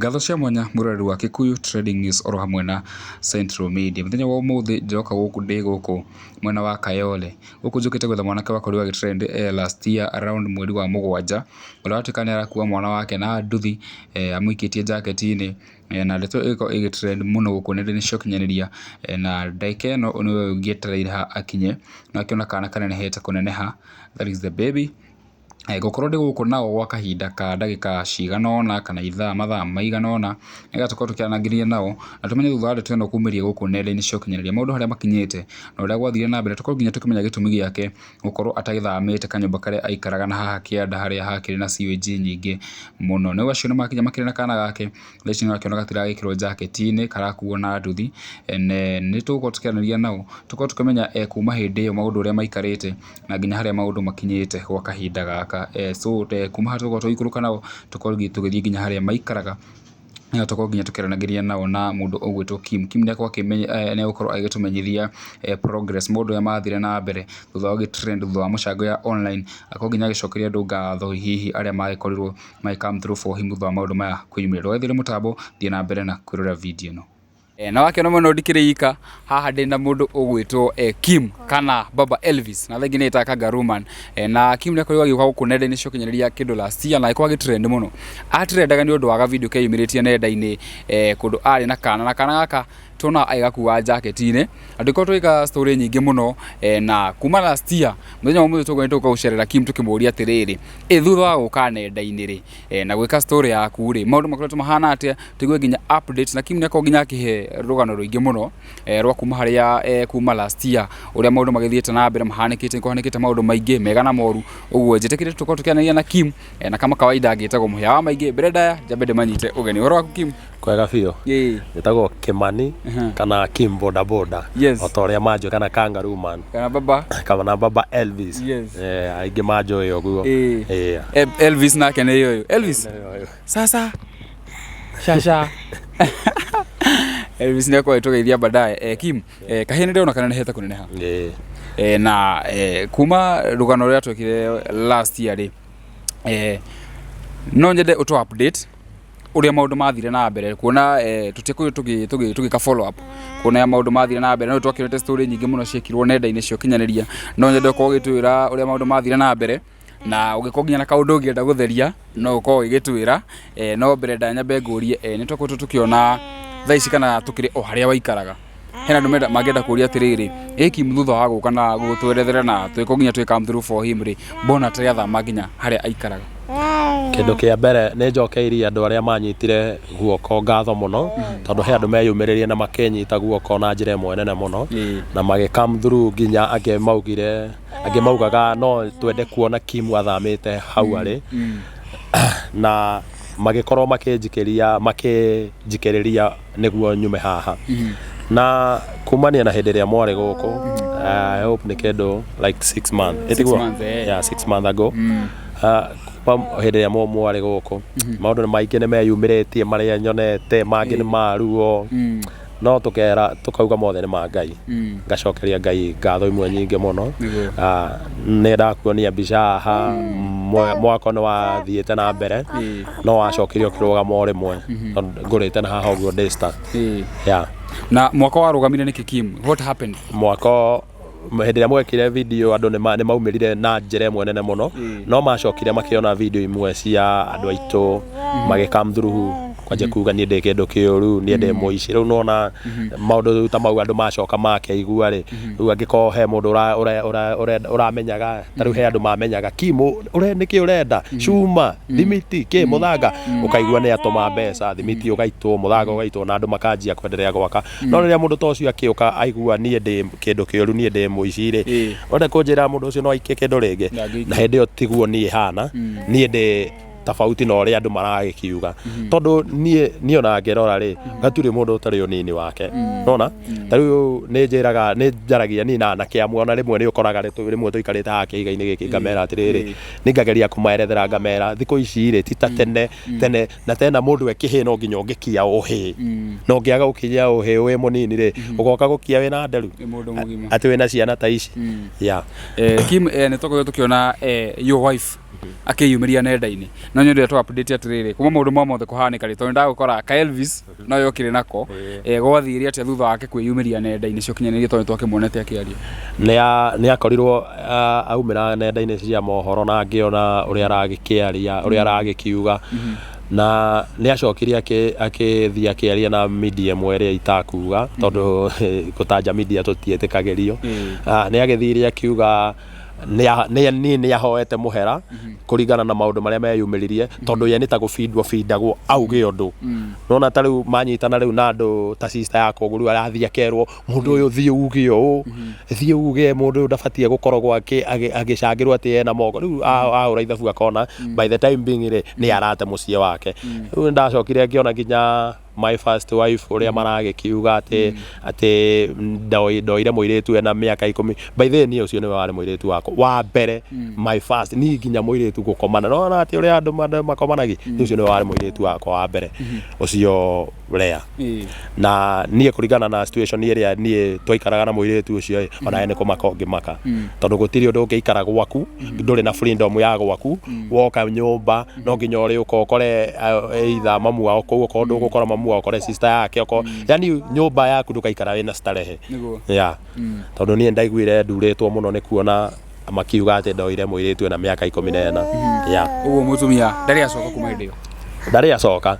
Ngatho cia mwanya mwĩroreri wa Kikuyu Trending News oro hamwe na Central Media. Mũthenya wa ũmũthĩ njoka gũkũ ndĩ gũkũ mwena wa Kayole. Gũkũ njũkĩte gwetha mwanake wakorirwo agĩ trend last year around mweri wa mũgwanja, ũrĩa watuĩka nĩ arakua mwana wake na nduthi amũikĩtie jacket-inĩ na ndeto ĩgĩkorwo ĩgĩ trend mũno gũkũ nenda-inĩ cia ũkinyanĩria na ndagĩka ĩno nĩwe ngĩetereire haha akinye, na akĩona kana kanenehete kũneneha, that is the baby. Ngũkorwo ndĩ gũkũ nao gwa kahinda ka ndagĩka cigana ũna kana ithaa mathaa maigana ũna, nĩgetha tũkorwo tũkĩaranagĩria nao na tũmenye thutha wa ndeto ĩno kumĩria gũkũ nenda-inĩ cia ũkinyanĩria maũndũ harĩa makinyĩte na ũrĩa gwathire na mbere, tũkorwo nginya tũkĩmenya gĩtũmi gĩake gũkorwo atagĩthamĩte kanyũmba karĩa aikaraga na haha kĩanda harĩa hakĩrĩ na sewage nyingĩ mũno. Nĩ acio nĩ makinya makĩrĩ na kana gake, thaa ici nĩ ũrakĩona gatiragĩkĩrwo jacket-inĩ karakuo na nduthi. Nĩ tũgũkorwo tũkĩaranĩria nao tũkorwo tũkĩmenya kuma hĩndĩ ĩyo maũndũ ũrĩa maikarĩte na nginya harĩa maũndũ makinyĩte gwa kahinda gaka. So kuma haha tũgũkorwo tũgĩikũrũka nao tũkorwo tũgĩthiĩ nginya harĩa maikaraga nĩgetha tũkorwo nginya tũkĩaranagĩria nao na mũndũ ũgwĩtwo Kim. Kim nĩ egũkorwo agĩtũmenyithia progress maũndũ ũrĩa mathire na mbere thutha wa gũgĩ trend thutha wa mũcango ya online, akorwo nginya agĩcokeria andũ ngatho hihi arĩa magĩkorirwo magĩ come through for him thutha wa maũndũ maya kwĩyumĩria. Ndũgagĩthire mũtambo, thiĩ na mbere na kwĩrorera video ĩno. Na wakĩona mũno ndikĩrĩ ika haha ndĩ na mũndũ ũgwĩtwo Kim kana Baba Elvis na thengi nĩ ĩtaga Kangaroo Man. Na Kim nĩ akorirwo agĩũka gũkũ nenda-inĩ cia ũkinyanĩria kĩndũ last year na agĩkorwo agĩ trend mũno. Atrendaga nĩ ũndũ wa ga video keyumĩrĩtie nenda-inĩ kũndũ arĩ na kana na kana gaka tuona agĩgakua jacket-inĩ na tũgĩkorwo tũgĩka story nyingĩ mũno na kuma last year mũthenya wa ũmũthĩ tũgũkorwo tũgũka gũcerera Kim tũkĩmũria atĩrĩrĩ, ĩ thutha wa gũka nenda-inĩ rĩ na gwĩka story yaku rĩ, maũndũ makoretwo mahana atĩa, tũigue nginya updates na Kim nĩ akorwo nginya akĩhe rũgano rũingĩ mũno rwa kuma harĩa kuma last year ũrĩa maũndũ magĩthiĩte na mbere mahanĩkĩte, kũhanĩkĩte maũndũ maingĩ mega na moru, ũguo njĩtĩkĩrie tũkorwo tũkĩaranĩria na Kim na kama kawaida ngĩtagwo mũhĩa wa maingĩ mbere ndaya njambe ndĩmanyite ũgeni. Ũhoro waku Kim? Kwega biũ. Njĩtagwo Kimani kana Kim Boda Boda. Yes. O ta ũrĩa manjũĩ kana Kangaroo Man. Kana baba. Kana baba Elvis. Yes. Aingĩ manjũĩ ũguo. Elvis nake nĩ ũyũ. Elvis. Sasa. Shasha. Elvis nĩ akorwo agĩtũgeithia baadaye. Kim, kahĩĩ nĩ ndĩrona kanenehete kũneneha. Na kuma rũgano rũrĩa twekire last year rĩ, no nyende ũtũ update ũrĩa maũndũ mathire na mbere kuona tũtiakorirwo tũgĩka follow up kuona maũndũ mathire na mbere no twakĩonete story nyingĩ mũno ciekirwo nenda-inĩ cia ũkinyanĩria no nyende ũkorwo ũgĩtwĩra ũrĩa maũndũ mathire na mbere na ũngĩkorwo nginya na kaũndũ ũngĩenda gũtheria no ũkorwo ũgĩgĩtwĩra no mbere ndanyambe ngũrie nĩ twakoretwo tũkĩona thaa ici kana tũkĩrĩ o harĩa waikaraga hena andũ menda mangĩenda kũria atĩrĩrĩ ĩ Kim thutha wa gũka na gũtwerethera na twĩko nginya twĩ come through for him rĩ mbona atarĩ athama nginya harĩa aikaraga? Kĩndũ kĩa mbere nĩ njokeirie andũ arĩa manyitire guoko ngatho mũno tondũ he andũ meyumĩrĩrie na makĩnyita guoko na njĩra ĩmwe nene mũno na magĩ come through nginya angĩ maugire angĩ maugaga no twende kuona Kim athamĩte hau arĩ na magĩkorwo makĩnjikĩria makĩnjikĩrĩria nĩguo nyume haha na kumania na hĩndĩ ĩrĩa mwarĩ gũkũ I hope nĩ kĩndũ like 6 months. 6 months, eh. Yeah, 6 months ago. Kuma hĩndĩ ĩrĩa mwarĩ gũkũ maũndũ nĩ maingĩ nĩ meyumĩrĩtie marĩa nyonete mangĩ nĩ maruo no tũkera tũkauga mothe nĩ ma Ngai ngacokeria Ngai ngatho imwe nyingĩ mũno. Nĩ ndakuonia mbica haha mwako nĩ wathiĩte na mbere no wacokire ũkĩrũgama o rĩmwe tondũ ngũrĩte na haha ũguo ndĩ stuck. Yeah. Na mwaka warũgamire nĩkĩ Kim? What happened? Mwako hĩndĩ ĩrĩa mwekire video andũ nĩ maumĩrire na njĩra ĩmwe nene mũno no macokire makĩona video imwe cia andũ aitũ magĩ come through kwanjia kuga niĩ ndĩ kĩndũ kĩũru niĩ ndĩ mũici rĩu nona maũndũ ta mau andũ macoka makeigua rĩ rĩu angĩkorwo he mũndũ ũramenyaga ta rĩu he andũ mamenyaga Kim nĩkĩ ũrenda cuma thimiti kĩ mũthanga ũkaigua nĩ atũma mbeca thimiti ũgaitwo mũthanga ũgaitwo na andũ makanjia kwenderea gwaka no rĩrĩa mũndũ ta ũcio akĩũka aigua niĩ ndĩ kĩndũ kĩũru niĩ ndĩ mũici rĩ ũrenda kũnjĩra mũndũ ũcio no aikie kĩndũ rĩngĩ? Ndangĩikia. Na hĩndĩ ĩyo tiguo niĩ hana niĩ ndĩ tofauti na ũrĩa andũ maragĩkiuga tondũ niĩ ona ngĩrora rĩ gatirĩ mũndũ ũtarĩ ũnini wake nona ta rĩu nĩ njĩraga nĩ njaragia niĩ na anake amwe ona rĩmwe nĩ ũkoraga rĩmwe tũikarĩte haha kĩhiga-inĩ gĩkĩ ngamera atĩrĩrĩ nĩ ngageria kũmaerethera ngamera thikũ ici rĩ ti ta tene tene na tena mũndũ e kĩhĩ no nginya ũngĩkia ũhĩ na ũngĩaga gũkinya ũhĩ wĩ mũnini rĩ ũgoka gũkia wĩna nderu Nĩ mũndũ mũgima. Atĩ wĩna ciana ta ici, yeah. Kim, nĩ tũkoretwo tũkĩona your wife akĩyumĩria nenda-inĩ No nyende tũ update atĩrĩrĩ, kuma maũndũ ma mothe kũhanĩka rĩ, tondũ ndagũkora ka Elvis no yokire nako, gwathire atĩa thutha wake kwĩyumĩria nenda-inĩ cia ũkinyanĩria, tondũ twakĩmuonete akĩaria? Nĩ akorirwo aumĩra nenda-inĩ cia mohoro na ngĩona ũrĩa aragĩkĩaria, ũrĩa aragĩkiuga, na nĩ acokire akĩthiĩ akĩaria na media ĩmwe ĩrĩa itakuga tondũ gũtanja media tũtiĩtĩkagĩrio. Nĩ agĩthire akiuga niĩ nĩ ahoete mũhera kũringana na maũndũ marĩa meyumĩririe, tondũ ye nĩ ta gũbindwo bindagwo auge ũndũ. Nona ta rĩu manyitana rĩu na andũ ta sister yakwa ũguo, rĩu arathiĩ akerwo mũndũ ũyũ thiĩ uge ũũ, thiĩ uge mũndũ ũyũ ndabatiĩ gũkoragwo agĩcangĩrwo atĩ ena moko. Rĩu ahũra ithabu akona by the time being rĩ, nĩ arate mũciĩ wake. Rĩu nĩndacokire ngĩona nginya my first wife ũrĩa maragĩkiuga atĩ ndoire mũirĩtu ena mĩaka 10. By the way, niĩ ũcio nĩwe warĩ mũirĩtu wakwa wa mbere, my first, niĩ nginya mũirĩtu gũkomana, nona atĩ ũrĩa andũ makomanagia, niĩ ũcio nĩwe warĩ mũirĩtu wakwa wa mbere, ũcio Lea. Na niĩ kũringana na situation ĩrĩa niĩ twaikaraga na mũirĩtu ũcio ĩ, onawe nĩ kũmaka ũngĩmaka, tondũ gũtirĩ ũndũ ũngĩikara gwaku ndũrĩ na freedom ya gwaku. Woka nyũmba no nginya ũrĩũka ũkore either mamu wao kũu, okorwo ndũgũkora mamu wao ũkore sister yake, okorwo yani nyũmba yaku ndũgaikara wĩna starehe. Yeah, tondũ niĩ ndaiguire ndurĩtwo mũno nĩ kuona makiuga atĩ ndoire mũirĩtu ena mĩaka 14, yeah. Ũguo mũtumia ndarĩ acoka kuma hĩndĩ ĩyo? Ndarĩ acoka.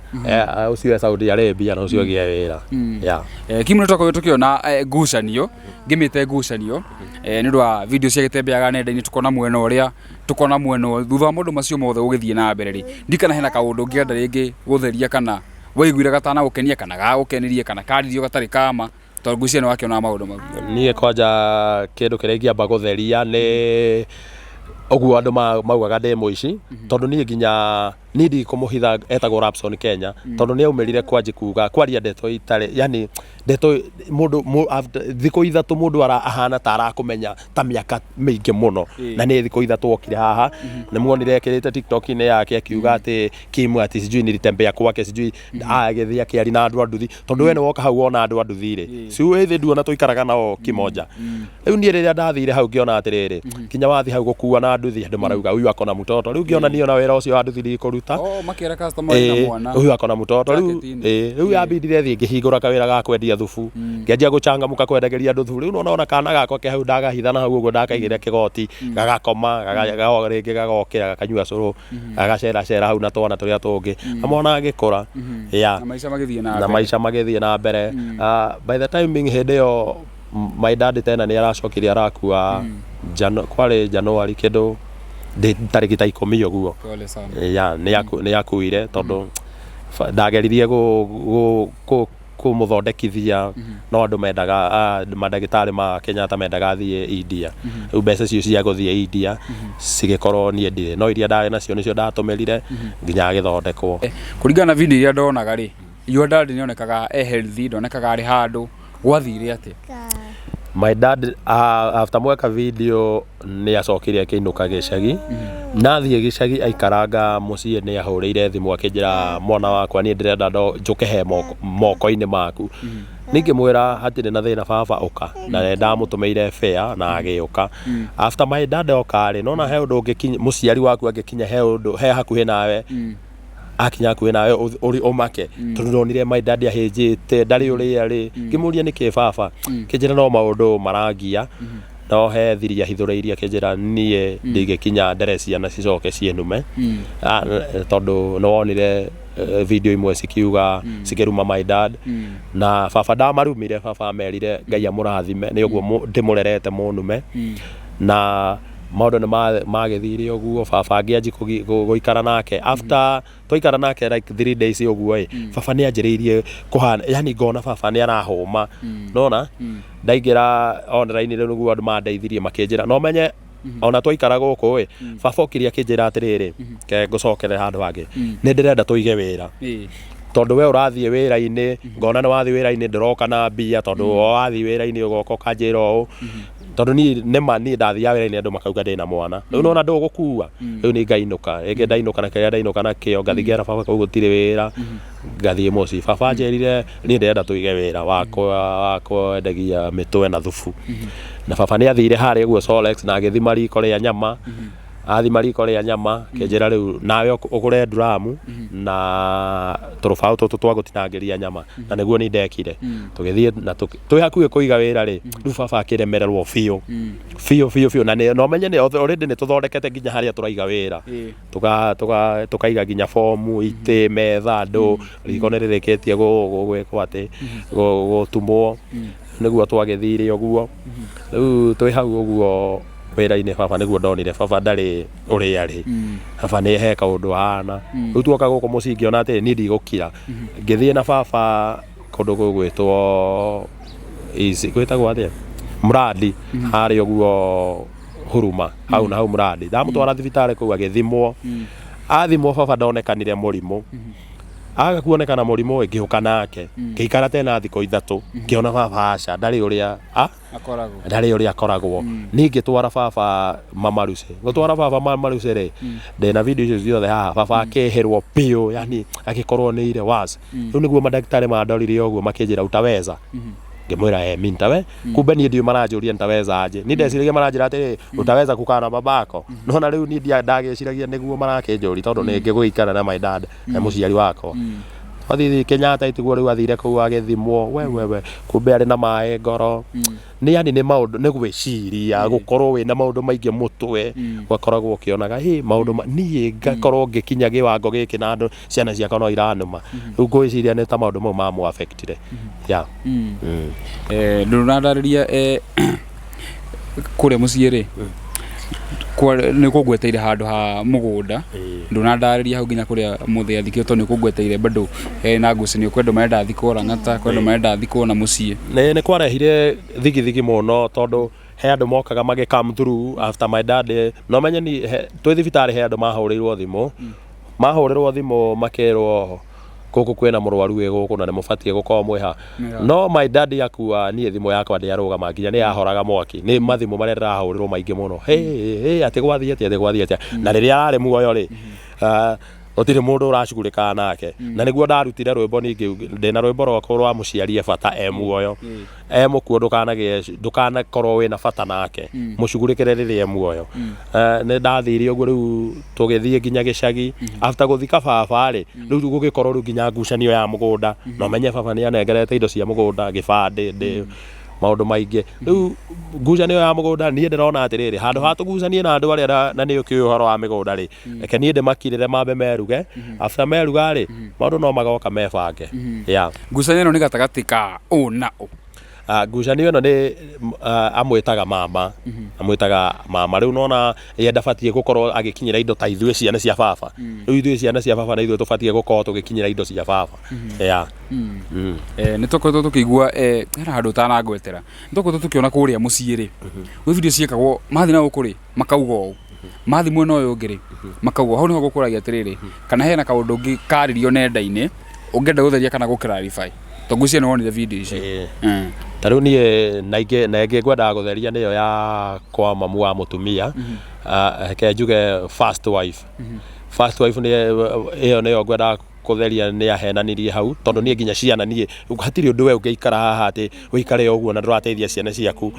Ũcio e Saudi Arabia na ũcio ũngĩ e wĩra, yeah. Kim, nĩ twakorirwo tũkĩona ngucanio, ngĩmĩte ngucanio, nĩ ũndũ wa video ciagĩtembeaga nenda-inĩ, tũkona mwena ũrĩa, tũkona mwena ũyũ. Thutha wa maũndũ macio mothe gũgĩthiĩ na mbere rĩ, ndikana hena kaũndũ ũngĩenda rĩngĩ gũtheria, kana waiguire gatanagũkenia, kana gagũkenirie, kana karirio gatarĩ kama, tondũ ngwĩciria nĩ wakĩonaga maũndũ mau. Niĩ kwanja kĩndũ kĩrĩa ingĩamba gũtheria nĩ ũguo andũ maugaga ndĩ mũici, tondũ niĩ nginya niĩ ndikũmũhitha, etagwo Rapson Kenya, tondũ nĩ aumĩrire kwanji kuga kwaria ndeto itarĩ, yani ndeto mũndũ thikũ 3 mũndũ ahana ta arakũmenya ta mĩaka mĩingĩ mũno, na nĩ thikũ 3 okire haha. Nĩ muonire ekĩrĩte TikTok-inĩ yake akiuga atĩ Kim ati sijui nilitembea kwake, sijui agĩthiĩ akĩaria na andũ a nduthi, tondũ we nĩ woka hau wona andũ a nduthi rĩ, si wĩthĩ nduona tũikaraga nao kimoja. Rĩu niĩ rĩrĩa ndathire hau ngĩona atĩrĩrĩ, kinya wathiĩ hau gũkua na nduthi andũ marauga huyu akona mtoto. Rĩu ngĩona niĩ ona wĩra ũcio wa nduthi ndikũruta. Oh, makĩra customer wĩna mwana. Huyu akona mtoto rĩu. Jacket-inĩ. Rĩu yambindire thiĩ ngĩhingũra kawĩra ga kwendia thubu, ngĩanjia gũcangamũka kwendagĩria andũ thubu. Rĩu nona ona kana gakwa ke hau ndagahitha na hau ũguo, ndakaigĩrĩra kĩgoti gagakoma, rĩngĩ gagokĩra gakanyua cũrũ, gagaceracera hau na twana tũrĩa tũngĩ, na mwana agĩkũra, yeah. Na maica magĩthiĩ na Na mbere. Maica magĩthiĩ na mbere. By the time being, hĩndĩ ĩyo my dad tena nĩ aracokire arakua, kwarĩ January kĩndũ tarĩki ta 10 ũguo. Pole sana. Ya, nĩ akuire tondũ ndageririe kũmũthondekithia, no andũ mendaga, mandagĩtarĩ ma Kenyatta mendaga athiĩ India. Rĩu mbeca icio cia gũthiĩ India cigĩkorwo niĩ ndirĩ, no iria ndarĩ nacio nĩcio ndatũmĩrire nginya agĩthondekwo. Kũringana na video iria ndonaga rĩ, your dad nĩ onekaga e healthy, ndonekaga arĩ handũ. Gwathire atĩa? My dad, after mweka video, nĩ acokire akĩinũka gĩcagi. Na athiĩ gĩcagi aikaranga mũciĩ, nĩ ahũrĩire thimũ akĩnjĩra, "Mwana wakwa, niĩ ndĩrenda njũke he moko-inĩ maku." Niĩ ngĩmwĩra, "Hatirĩ na thĩna baba, ũka." Na nĩ ndamũtũmĩire fare na agĩũka. After my dad oka rĩ, nona he ũndũ ũngĩkinya, mũciari waku angĩkinya he ũndũ he hakuhĩ nawe, akinya hakuhĩ nawe ũrĩ ũmake, tondũ ndonire my dad ahĩnjĩte ndarĩ ũrĩa rĩ. Ngĩmũria, "Nĩkĩ baba?" Kĩnjĩra no maũndũ marangia, no he thiri ahithũrĩirie. Akĩnjĩra, "Niĩ ndingĩkinya ndere ciana cicoke ciĩnume." Tondũ nĩ wonire video imwe cikiuga cikĩruma my dad, na baba ndamarumire. Baba amerire Ngai amũrathime nĩ ũguo ndĩmũrerete mũnume. Na maũndũ nĩ magĩthire ũguo. Baba ngĩanji gũikara nake. After twaikara nake like 3 days ũguo ĩ, baba nĩ anjĩrĩirie kũhana, yani ngona baba nĩ arahũma. Nona ndaingĩra online rĩu nĩguo andũ mandeithirie makĩnjĩra no menye ona twaikara gũkũ ĩ, baba okire akĩnjĩra atĩrĩrĩ, ke ngũcokere handũ hangĩ, nĩ ndĩrenda tũige wĩra, tondũ we ũrathiĩ wĩra-inĩ, ngona nĩ wathiĩ wĩra-inĩ, ndũroka na mbia, tondũ wathiĩ wĩra-inĩ ũgoka ũkanjĩra ũũ, tondũ niĩ nĩma niĩ ndathiaga wĩra-inĩ andũ makauga ndĩna mwana. Rĩu nona ndũgũkua, rĩu nĩ ngainũka rĩngĩ. Ndainũka na kĩrĩa ndainũka nakĩo, ngathiĩ ngera baba kũu gũtirĩ wĩra, ngathiĩ mũciĩ. Baba anjĩrire, "Niĩ ndĩrenda tũige wĩra wakwa wa kwendagia mĩtwe na thubu." Na baba nĩ athire harĩa ũguo Solex na agĩthima riko rĩa nyama. Athima riko rĩa nyama, akĩnjĩra rĩu nawe ũgũre nduramu na tũrũbaũ tũtũ twa gũtinangĩria nyama, na nĩguo niĩ ndekire. Tũgĩthiĩ na twĩ hakuhĩ kũiga wĩra rĩ, rĩu baba akĩremererwo biũ biũ biũ biũ, na na ũmenye nĩ already nĩ tũthondekete nginya harĩa tũraiga wĩra, tukaiga nginya bomu, itĩ, metha, andũ, riko nĩ rĩrĩkĩtie gwĩkwo atĩ gũtumwo, nĩguo twagĩthire ũguo. Rĩu twĩ hau ũguo wĩra-inĩ baba nĩguo ndonire baba ndarĩ ũrĩa arĩ, baba nĩ he kaũndũ ahana. Rĩu tuoka gũkũ mũciĩ ngĩona atĩrĩ, niĩ ndigũkira. Ngĩthiĩ na baba kũndũ gũgwĩtwo ici gwĩtagwo atĩa, Mradi, harĩa ũguo Huruma, hau na hau Mradi. Ndamũtwara thibitarĩ kũu agĩthimwo, athimwo baba ndonekanire mũrimũ. Aga kuonekana mũrimũ, ngĩũka nake, ngĩikara tena thikũ 3, ngĩona baba aca ndarĩ ũrĩa akoragwo, ndarĩ ũrĩa akoragwo. Niĩ ngĩtwara baba Mama Lucy, gũtwara baba Mama Lucy rĩ, ndĩna video icio ciothe haha. Baba akĩhĩrwo biũ, yani agĩkorwo nĩ ile worse. Rĩu nĩguo mandagĩtarĩ mandorire ũguo makĩnjĩra, "Utaweza?" Ngĩmwĩra, "Eh, mi nitawe." Kumbe niĩ ndiũĩ maranjũria nitaweza aje, niĩ ndeciragia maranjĩra atĩrĩ, "Utaweza kukaa na babako?" Nona rĩu niĩ ndagĩciragia nĩguo marakĩnjũria tondũ nĩ ngĩgũikara na my dad, e mũciari wakwa. Twathiĩ Kenyatta itiguo rĩu athire kũu agĩthimwo, we we we, kumbe arĩ na maĩ ngoro. Nĩ yani nĩ maũndũ nĩ gwĩciria, gũkorwo wĩna maũndũ maingĩ mũtwe, ũgakoragwo ũkĩonaga hĩ maũndũ niĩ ngakorwo ngĩkinya gĩwango gĩkĩ na andũ ciana ciakwa no iranũma. Rĩu ngwĩciria nĩ ta maũndũ mau mamũ affectire, yeah. Ndũnandarĩria kũrĩa mũciĩ rĩ, nĩ ũkũngweteire handũ ha mũgũnda, ndũnandarĩria hau nginya kũrĩa mũthĩ athikĩtwo, tondũ nĩ ũkũngweteire bado na ngucanio, kwĩ andũ marenda athikwo Lang'ata, kwĩ andũ marenda athikwo na mũciĩ. Nĩ kwarehire thigithigi mũno, tondũ he andũ mokaga magĩ come through after my dad. No menye ni twĩ thibitarĩ he andũ mahũrĩirwo thimũ, mahũrĩrwo thimũ makerwo gũkũ kwĩna mũrwaru wĩ gũkũ na nĩ mũbatiĩ gũkorwo mwĩ ha. No my dad akua, niĩ thimũ yakwa ndĩarũgama, nginya nĩ yahoraga mwaki nĩ mathimũ marĩa ndĩrahũrĩrwo maingĩ mũno, hey, hey, atĩ gwathiĩ atĩa, atĩ gwathiĩ atĩa. Na rĩrĩa ararĩ muoyo rĩ, gũtirĩ mũndũ ũracugurĩkaga nake. Na nĩguo ndarutire rwĩmbo, ningĩ ndĩna rwĩmbo rwakwa rwa mũciari e bata e muoyo, e mũkuo ndũkanagĩe, ndũkanakorwo wĩna bata nake, mũcugurĩkĩre rĩrĩa e muoyo. Nĩ ndathire ũguo, rĩu tũgĩthiĩ nginya gĩcagi after gũthika baba rĩ. Rĩu gũgĩkorwo rĩu nginya ngucanio ya mũgũnda, na ũmenye baba nĩ anengerete indo cia mũgũnda, gĩbandĩ, ndĩ maũndũ maingĩ. Rĩu ngucanio ya mũgũnda, niĩ ndĩrona atĩrĩrĩ, handũ ha tũgucanie na andũ arĩa na nĩ ũkĩũĩ ũhoro wa mĩgũnda rĩ, reke niĩ ndĩmakirĩre mambe meruge. After meruga rĩ, maũndũ no magoka mebange, yeah. Ngucanio ĩno nĩ gatagatĩ ka ũ na ũ? Ngucanio ĩno nĩ amwĩtaga mama, amwĩtaga mama. Rĩu nona ye ndabatiĩ gũkorwo agĩkinyĩra indo ta ithuĩ ciana cia baba. Rĩu ithuĩ ciana cia baba na ithuĩ tũbatiĩ gũkorwo tũgĩkinyĩra indo cia baba, yeah. Nĩ tũkoretwo tũkĩigua hena handũ ũtanangwetera, nĩ tũkoretwo tũkĩona kũrĩa mũciĩ rĩ, gwĩ video ciĩkagwo, mathiĩ na gũkũ rĩ makauga ũũ, mathiĩ mwena ũyũ ũngĩ rĩ makauga ũũ. Hau nĩho ngũkũragia atĩrĩrĩ, kana hena kaũndũ ũngĩ karĩrio nenda-inĩ ũngĩenda gũtheria kana gũ clarify, tondũ ngwĩciria nĩ wonire video icio. Ĩĩ. Ta rĩu niĩ na ingĩ na ĩngĩ ngwendaga gũtheria nĩyo ya kwa mamu wa mũtumia. Reke njuge first wife, first wife nĩ ĩyo, nĩyo ngwendaga kũtheria. Nĩ ahenanirie hau, tondũ niĩ nginya ciana, niĩ hatirĩ ũndũ we ũngĩikara haha atĩ ũikare ũguo na ndũrateithia ciana ciaku.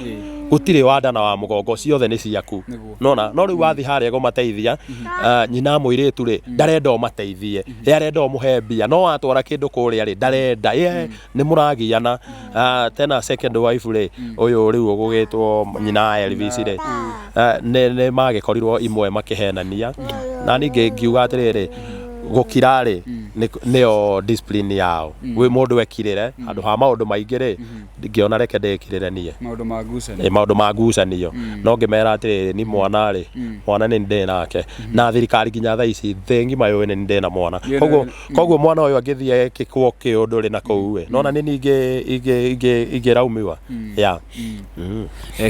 Gũtirĩ wa nda na wa mũgongo, ciothe nĩ ciaku. Nona no rĩu wathiĩ harĩa kũmateithia, nyina mũirĩtu rĩ ndarenda ũmateithie, ye arenda ũmũhe mbia, no watwara kĩndũ kũrĩa rĩ ndarenda ye, nĩ mũragiana. Tena second wife rĩ, ũyũ rĩu ũgũgĩtwo nyina wa Elvis rĩ, nĩ magĩkorirwo imwe makĩhenania, na ningĩ ngiuga atĩrĩrĩ, gũkira rĩ nĩyo discipline yao, gwĩ mũndũ ekirĩre handũ ha maũndũ maingĩ rĩ, ngĩona reke ndĩkirĩre niĩ. Maũndũ ma ngucanio. Ĩ, maũndũ ma ngucanio. No ngĩmera atĩrĩrĩ, ni mwana rĩ, mwana nĩ ndĩ nake na thirikari nginya thaa ici thĩ ng'ima yũĩ nĩ ndĩ na mwana. Koguo mwana ũyũ angĩthiĩ ekĩkwo kĩũndũ rĩ na kũu ĩ nona nĩ ningĩ ingĩraumiwa, yeah.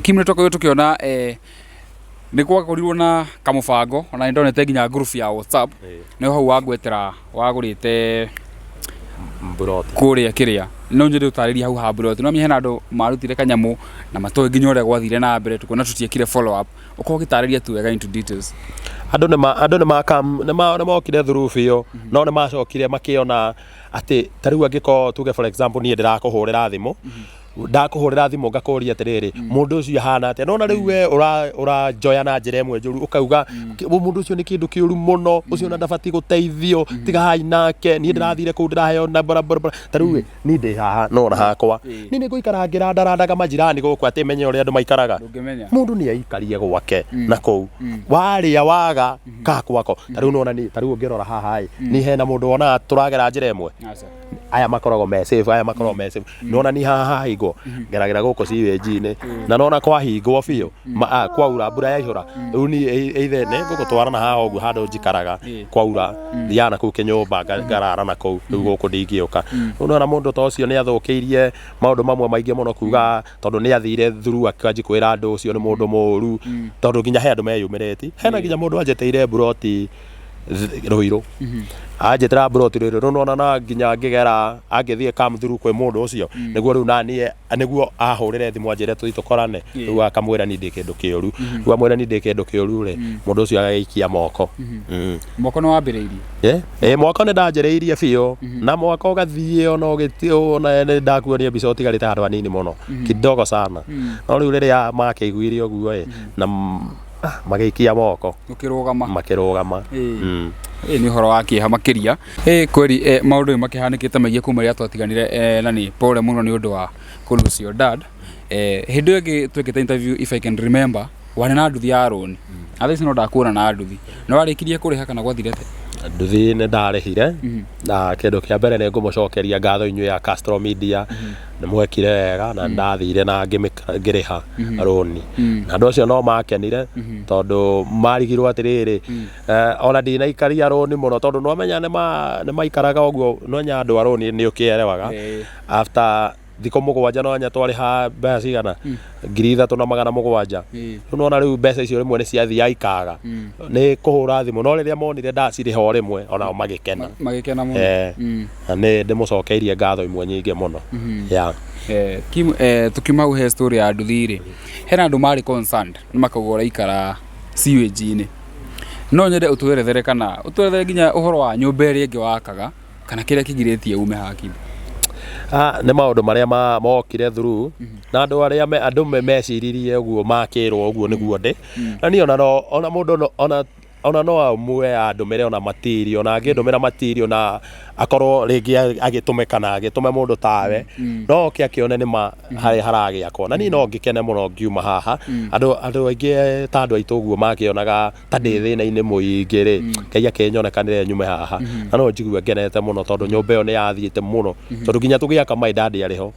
Kim, nĩ twakorirwo tũkĩona nĩ gwakorirwo na kamũbango, ona nĩ ndonete nginya group ya WhatsApp, nĩ hau wangwetera wagũrĩte mburoti kũrĩa kĩrĩa. No nyende ũtarĩrie hau ha mburoti. No hena andũ marutire kanyamũ na matoĩ nginya ũrĩa gwathire na mbere, tũkona tũtiekire follow up, ũkorwo ũgĩtarĩria tu wega into details. Andũ nĩ makam nĩ mokire through biũ, no nĩ macokire makĩona atĩ ta rĩu angĩkorwo tuge for example niĩ ndĩrakũhũrĩra thimũ. Ndakũhũrĩra thimũ ngakũria atĩrĩrĩ, mũndũ ũcio ahana atĩa? Nona rĩu we ũranjoya na njĩra ĩmwe njũru, ũkauga mũndũ ũcio nĩ kĩndũ kĩũru mũno, ũcio ona ndabatiĩ gũteithio, tigai nake, niĩ ndĩrathire kũu ndĩraheo na bara bara bara. Ta rĩu ĩ, niĩ ndĩ haha nona hakwa, niĩ nĩ ngũikara ngĩrandarandaga majirani gũkũ atĩ menye ũrĩa andũ maikaraga? Ndũngĩmenya. Mũndũ nĩ aikarie gwake na kũu warĩa waga ka gwako. Ta rĩu nona niĩ, ta rĩu ũngĩrora haha ĩ, niĩ hena mũndũ wonaga tũragera njĩra ĩmwe? Aca. Aya makoragwo me safe, aya makoragwo me safe. Nona ni haha hahingwo ngeragĩra gũkũ sewage-inĩ, na nona kwahingwo biũ, kwaura mbura yaihũra, rĩu niĩ either nĩ ngũgũtwara na haha ũguo handũ njikaraga, kwaura thiaga na kũu kĩnyũmba ngarara na kũu, rĩu gũkũ ndingĩũka. Rĩu nona mũndũ ta ũcio nĩ athũkĩirie maũndũ mamwe maingĩ mũno, kuga tondũ nĩ athire through akanji kwĩra andũ ũcio nĩ mũndũ mũru, tondũ nginya he andũ meyumĩrĩtie, hena nginya mũndũ anjĩtĩire mburoti Ruiru, anjĩtĩra mburoti Ruiru. Rĩu nona na nginya ngĩgera angĩthiĩ come through kwĩ mũndũ ũcio nĩguo rĩu naniĩ nĩguo ahũrĩre thimũ anjĩre tũthiĩ tũkorane. Rĩu akamwĩra niĩ ndĩ kĩndũ kĩũru. Rĩu amwĩra niĩ ndĩ kĩndũ kĩũru rĩ, mũndũ ũcio agagĩikia moko. Mwako nĩ wambĩrĩirie? Ĩ mwako nĩ ndanjĩrĩirie biũ, na mwako ũgathiĩ ona ũgĩti ona nĩ ndakuonia mbica ũtigarĩte handũ hanini mũno, kidogo sana. No rĩu rĩrĩa makĩiguire ũguo ĩ, na magĩikia moko. Ũkĩrũgama. Makĩrũgama. Ĩ nĩ ũhoro wa kĩeha makĩria. Ĩ kweri maũndũ nĩ makĩhanĩkĩte maingĩ kuma rĩrĩa twatiganire, na nĩ pole mũno nĩ ũndũ wa kũ lose your dad. Hĩndĩ ĩyo ĩngĩ twekĩte interview, if I can remember, warĩ na nduthi ya rũni. Na thaa ici no ndakuona na nduthi. Nĩ warĩkirie kũrĩha kana gwathire atĩa? Nduthi nĩ ndarĩhire, na kĩndũ kĩa mbere nĩ ngũmũcokeria ngatho inyuĩ a Castro Media, nĩ mwekire wega na ndathire na ngĩrĩha rũni, na andũ acio no makenire tondũ marigirwo atĩrĩrĩ, ona ndinaikaria rũni mũno, tondũ nĩwamenya nĩ maikaraga ũguo, nĩwamenya andũ a rũni nĩ ũkĩerewaga. After thikũ 7 no nya twarĩha mbeca cigana, 3700. Rĩu nĩwona rĩu mbeca icio rĩmwe nĩ ciathiaga ikaga nĩ kũhũra thimũ, no rĩrĩa monire ndacirĩha o rĩmwe, onao magĩkena. Magĩkena mũno. Na nĩ ndĩmũcokeirie ngatho imwe nyingĩ mũno, yeah. Kim, tukiuma hau he story ya nduthi rĩ, hena andũ marĩ concerned nĩ makauga ũraikara sewage-inĩ. No nyende ũtwerethere kana ũtwerethere nginya ũhoro wa nyũmba ĩrĩa ĩngĩ wakaga kana kĩrĩa kĩgirĩtie ume haha Kim. Nĩ maũndũ marĩa mokire through na andũ arĩa andũ meciririe ũguo makĩrwo ũguo nĩguo ndĩ na niĩ ona no ona mũndũ ona no amue andũmĩre ona material, ona angĩndũmĩra material na akorwo rĩngĩ agĩtũme kana agĩtũme mũndũ tawe, no oke akĩone nĩ ma harĩa haragĩakwo, na niĩ no ngĩkene mũno ngiuma haha. Andũ aingĩ ta andũ aitũ ũguo makĩonaga ta ndĩ thĩna-inĩ mũingĩ rĩ, Ngai akĩnyonekanĩre nyume haha, na no njigue ngenete mũno tondũ nyũmba ĩyo nĩ yathiĩte mũno, tondũ nginya tũgĩaka my dad arĩ ho,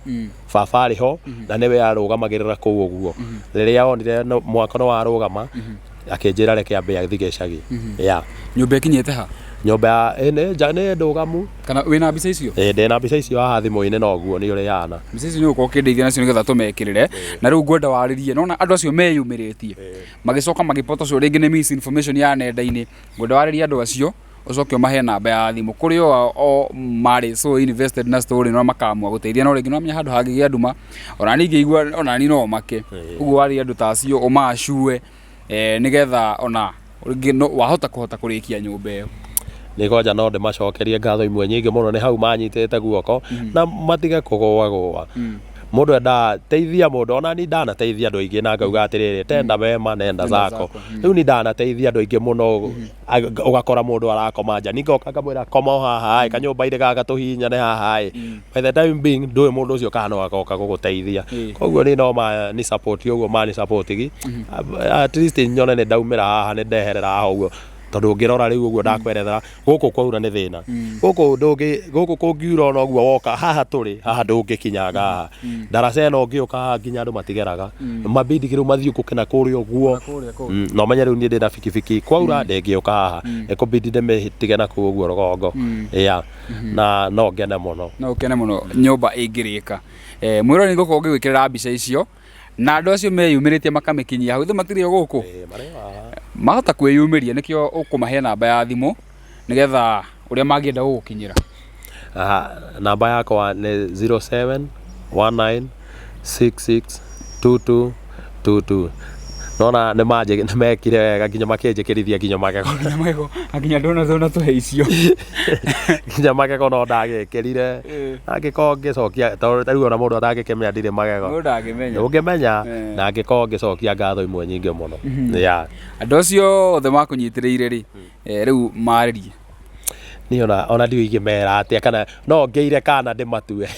baba arĩ ho, na nĩwe arũgamagĩrĩra kũu ũguo. Rĩrĩa onire mwako nĩ warũgama, akĩnjĩra reke ambe athiĩ gĩcagi, yeah. Nyũmba ĩkinyĩte ha? Nyũmba nĩ ndũgamu. Kana wĩna mbica icio? Ĩ, ndĩna mbica icio haha thimũ-inĩ, noguo nĩ ũrĩa ihana. Mbica icio nĩ ũgũkorwo ũkĩndeithia nacio nĩgetha tũmekĩrĩre. Na rĩu ngwenda warĩrie, nona andũ acio meyumĩrĩtie magĩcoka magĩpotocio rĩngĩ nĩ misinformation ya nenda-inĩ, ngwenda warĩrie andũ acio ũcoke ũmahe namba ya thimũ kũrĩ o marĩ so invested na story no makamua gũteithia, no rĩngĩ no menya handũ hangĩgĩa nduma, ona niĩ ingĩigua ona niĩ no make ũguo. Warĩrie andũ ta acio ũmacue, nĩgetha ona rĩngĩ no wahota kũhota kũrĩkia nyũmba ĩyo. Nĩ kwanja no ndĩmacokerie ngatho imwe nyingĩ mũno, nĩ hau manyitĩte guoko na matige kũgũagũa. Mũndũ endaga teithia mũndũ, ona ni ndanateithia andũ aingĩ na ngauga atĩrĩrĩ, tenda wema nenda zako. Rĩu ni ndanateithia andũ aingĩ mũno, ũgakora mũndũ arakoma nja, ni ngoka ngamwĩra koma o haha ĩ, kanyũmba-inĩ gaka tũhihinyane haha ĩ. By the time being ndũĩ mũndũ ũcio kana no agoka gũgũteithia. Koguo niĩ no ma ni support ũguo ma ni support gi at least nyone nĩ ndaumĩra haha, nĩ ndeherera haha ũguo, tondũ ũngĩrora rĩu ũguo ndakwerethera, gũkũ kwaura nĩ thĩna. Gũkũ ndũngĩ, gũkũ kũngiura ona ũguo woka haha tũrĩ haha ndũngĩkinyanga haha. Ndaraca ĩno ũngĩũka haha nginya andũ matigeraga, mabindi rĩu mathiũkũke na kũrĩa ũguo. Na ũmenye rĩu niĩ ndĩna bikibiki, kwaura ndĩngĩũka haha, ĩkũbindi ndĩmĩtige na kũu ũguo rũgongo, yeah. Na no ngene mũno. No ũkene mũno nyũmba ĩngĩrĩka. Mwĩrori, ngũkorwo ngĩgwĩkĩrĩra mbica icio na andũ acio meyumĩrĩtie makamĩkinyia hau, ithe matirĩ o gũkũ. Ĩĩ, marĩ haha. Mahota kwĩyumĩria, nĩkĩo ũkũmahe namba ya thimũ nĩgetha ũrĩa mangĩenda gũgũkinyĩra. Aha, namba yakwa nĩ 0719662222. Nona nĩ mekire wega nginya makĩnjĩkĩrithia nginya magego. Nginya magego, na nginya ndona tũhe icio. Nginya magego no ndagĩkĩrire. Na ngĩkorwo ngĩcokia, tondũ ta rĩu ona mũndũ atangĩkĩmenya ndirĩ magego. Mũndũ ndangĩmenya. Ũngĩmenya, na ngĩkorwo ngĩcokia ngatho imwe nyingĩ mũno. Yeah. Andũ acio othe makũnyitĩrĩire rĩ, rĩu marĩrie. Niĩ ona ndiũĩ ingĩmera atĩa, kana no ngĩire kana ndĩmatue.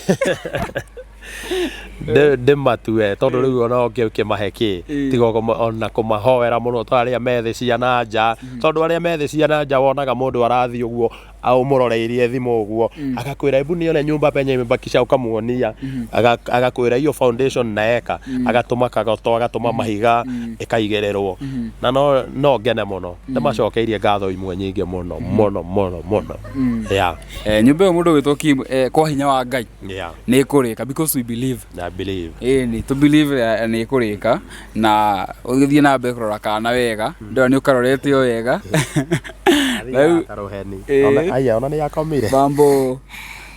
Ndĩmatue tondũ rĩu ona ũngĩkĩmahe kĩ, tiga ona kũmahoera mũno, ta arĩa me thĩ cia na nja, tondũ arĩa me thĩ cia na nja wonaga mũndũ arathiĩ ũguo ũmũroreirie thimũ ũguo, agakwĩra hebu nione nyumba penye imebakisha, ũkamuonia, agakwĩra hiyo foundation naeka, agatũma kagoto, agatũma mahiga, ĩkaigĩrĩrwo, na no ngene mũno, ndĩmacokeirie ngatho imwe nyingĩ mũno mũno mũno mũno. Yeah. Nyũmba ĩyo mũndũ ũgwĩtwo Kim, kwa hinya wa Ngai nĩ ĩkũrĩka, because we believe. I believe. Ĩni tũ believe nĩ ĩkũrĩka, na ũgĩthiĩ na mbere kũrora kana wega, ndĩrona nĩ ũkarorete o wega. Rĩu ta rũheni. Aya ona nĩ akomire. Bambo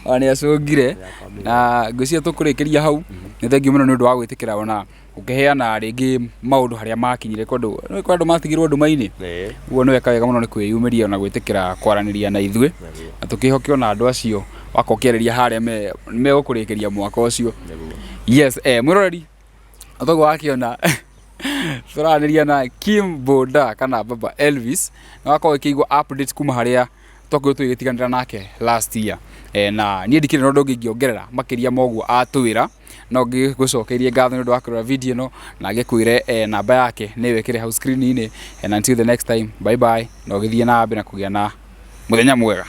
ona nĩ acũngire, na ngwĩciria tũkũrĩkĩria hau. Nĩ thengiũ mũno nĩ ũndũ wa gwĩtĩkĩra ona ũkĩheana rĩngĩ maũndũ harĩa makinyire, kũndũ kwĩ andũ matigirwo nduma-inĩ. Ũguo nĩ weka wega mũno nĩ kwĩyumĩria na gwĩtĩkĩra kwaranĩria na ithuĩ, na tũkĩhoke ona andũ acio wakorwo ũkĩarĩria harĩa megũkũrĩkĩria mwaka ũcio. Yes, mwĩroreri, toguo wakĩona tũraranĩria na Kim Boda kana Baba Elvis, na wakorwo ũkĩigua update kuma harĩa twakorirwo tũgĩtiganĩra nake last year. Na niĩ ndikĩrĩ na ũndũ ũngĩ ingĩongerera makĩria ma ũguo atwĩra, no ngĩgũcokeirie ngatho nĩ ũndũ wa kũrora video ĩno, na ngĩkwĩre namba yake nĩ wĩkĩre hau screen-inĩ. And until the next time, bye bye, na ũgĩthiĩ na mbere na kũgĩa na mũthenya mwega.